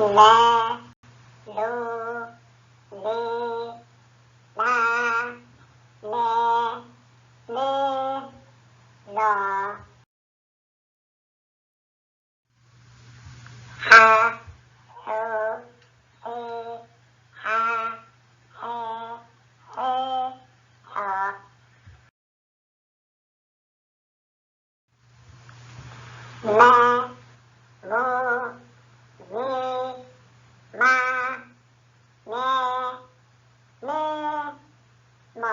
መ፣ ሉ፣ ሊ፣ ላ፣ ለ፣ ል፣ ሎ። ሓ፣ ሑ፣ ሒ፣ ሓ፣ ሐ፣ ሕ፣ ሖ። መ፣ ሙ፣ ሚ፣ ማ፣ ሜ፣ ሚ፣ ሞ።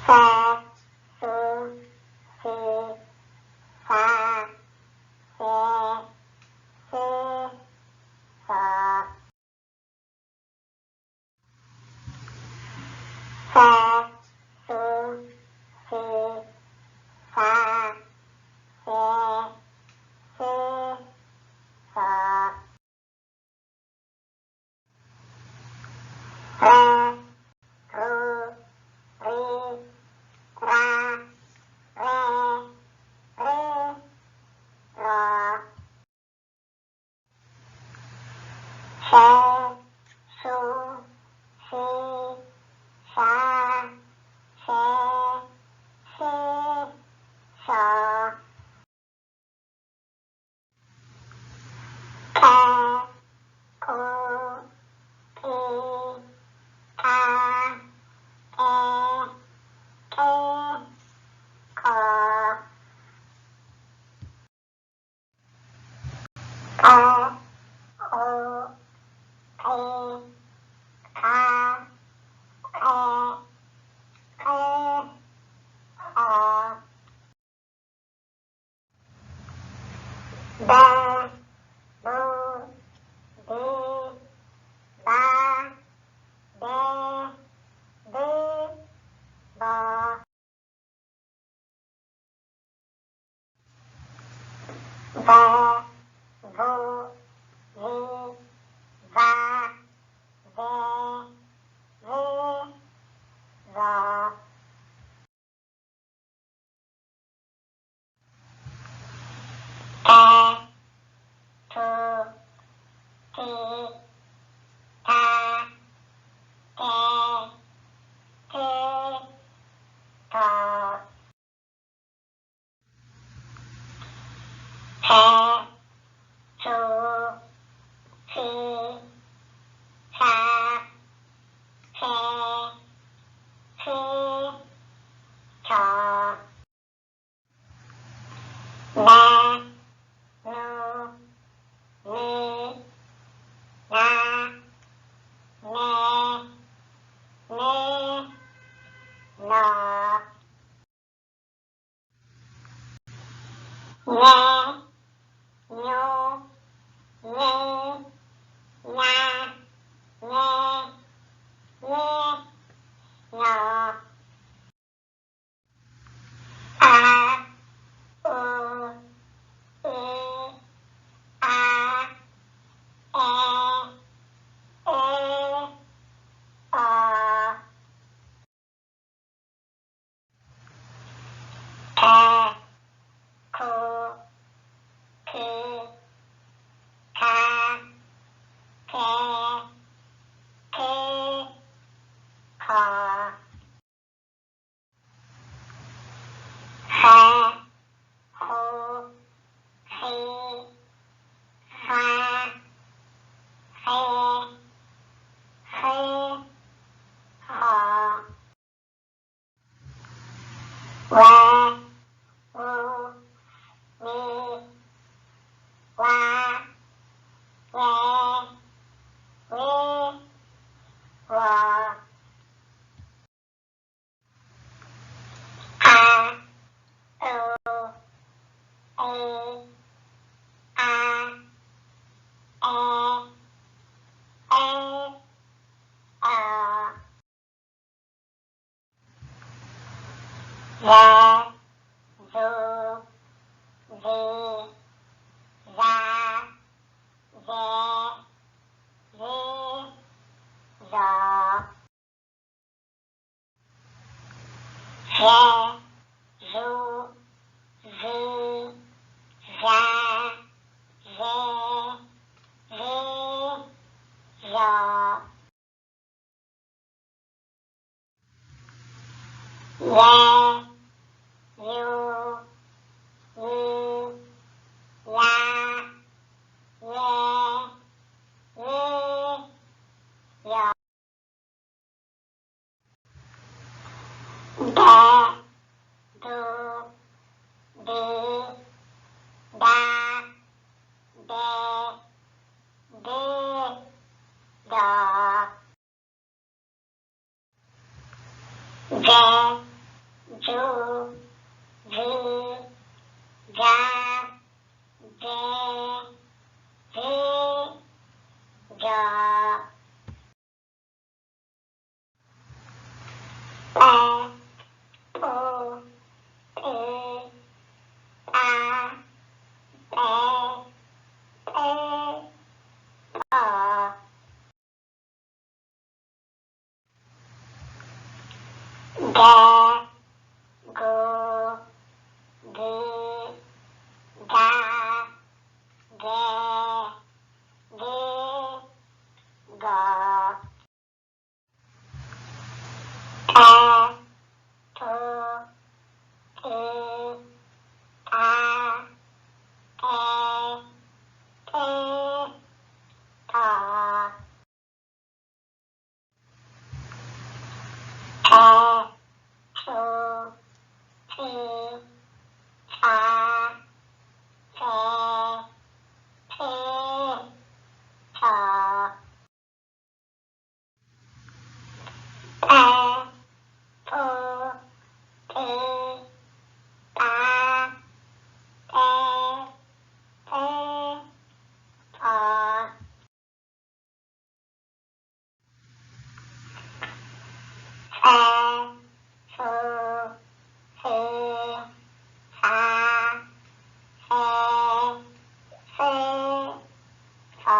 ፈ፣ ፍ፣ ፊ፣ ፋ፣ ፌ፣ ፊ፣ ፎ። ፈ፣ ፍ፣ ፊ፣ ፋ፣ ፌ፣ ፊ፣ ፎ። ረ፣ ሩ፣ ሪ፣ ራ፣ ሬ፣ ሪ፣ ሮ። ሸ፣ ሹ፣ ሺ፣ ሻ፣ ሸ፣ ሺ፣ ሾ። ቀ፣ ቁ፣ ቂ፣ ቃ፣ ቄ፣ ቄ፣ ቆ። ቐ፣ ቑ፣ ቒ፣ ቃ፣ ቄ፣ ቒ፣ ቖ። በ፣ ቡ፣ ቢ፣ ባ፣ ቤ፣ ቢ፣ ቦ። በ፣ ቡ፣ ቢ፣ ባ፣ ቤ፣ ቢ፣ ቦ። ተ፣ ቱ፣ ቲ፣ ታ፣ ቴ፣ ቲ፣ ቶ። ተ፣ ቱ፣ ቲ፣ ታ፣ ቴ፣ ቲ፣ ቶ። መ፣ ኑ፣ ኒ፣ ና፣ ኔ፣ ኒ፣ ኖ። ኘ፣ ኙ፣ ኚ፣ ኛ፣ ኘ፣ ኚ፣ ኞ። ኣ፣ ኡ፣ ኢ፣ ኣ፣ ኤ፣ ኢ፣ ኦ። ከ፣ ኩ፣ ኪ፣ ካ፣ ኬ፣ ኪ፣ ኮ። ኸ፣ ኹ፣ ኺ፣ ኻ፣ ኼ፣ ኺ፣ ኾ። ወ፣ ው፣ ዊ፣ ዋ፣ ዌ፣ ዊ፣ ዎ። ኣ፣ ኡ፣ ኢ፣ ኣ፣ ኤ፣ ኢ፣ ኦ። ዘ፣ ዙ፣ ዚ፣ ዛ፣ ዜ፣ ዚ፣ ዞ። ሄ፣ ዙ፣ ዚ፣ ዛ፣ ዮ፣ የ፣ ዩ፣ ይ፣ ያ፣ የ፣ ይ፣ ዮ። ደ፣ ዱ፣ ዲ፣ ዳ፣ ደ፣ ድ፣ ዶ። ጀ፣ ጁ፣ ጂ፣ ጃ፣ ጄ፣ ጂ፣ ጆ። ጳ፣ ጶ፣ ጲ፣ ጳ፣ ጴ፣ ጲ፣ ጶ። ገ፣ ጉ፣ ጊ፣ ጋ፣ ጌ፣ ጊ፣ ጎ። ጠ፣ ጡ፣ ጢ፣ ጣ፣ ጤ፣ ጢ፣ ጦ። ጠ፣ ጡ፣ ጢ፣ ጣ፣ ጤ፣ ጢ፣ ጦ። ጳ፣ ጳ፣ ጳ፣ ጳ፣ ጳ፣ ጳ። ጸ፣ ጹ፣ ጺ፣ ጻ፣ ጸ፣ ጺ፣ ጻ። ጸ፣ ጹ፣ ጺ፣ ጻ፣ ጸ፣ ጺ፣ ጻ።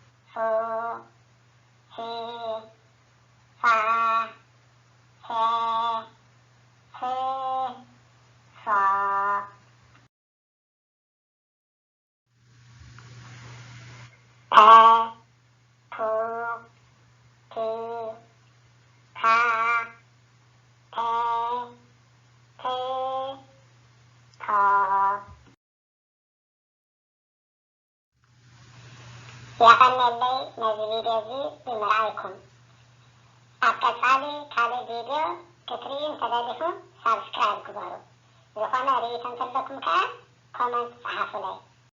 ጸ፣ ጹ፣ ጺ፣ ጻ፣ ጸ፣ ጺ፣ ጻ። ፐ፣ ፑ፣ ፒ፣ ፓ፣ ፔ፣ ፒ፣ ፖ። የቐንየለይ ነዚ ቪድዮ እዚ ብምርኣይኩም። ኣብ ቀጻሊ ካልእ ቪድዮ ክትርእዩ እንተደሊኹም ሳብስክራይብ ግበሩ። ዝኾነ ርእይቶ እንተለኩም ከኣ ኮመንት ጸሓፉለይ።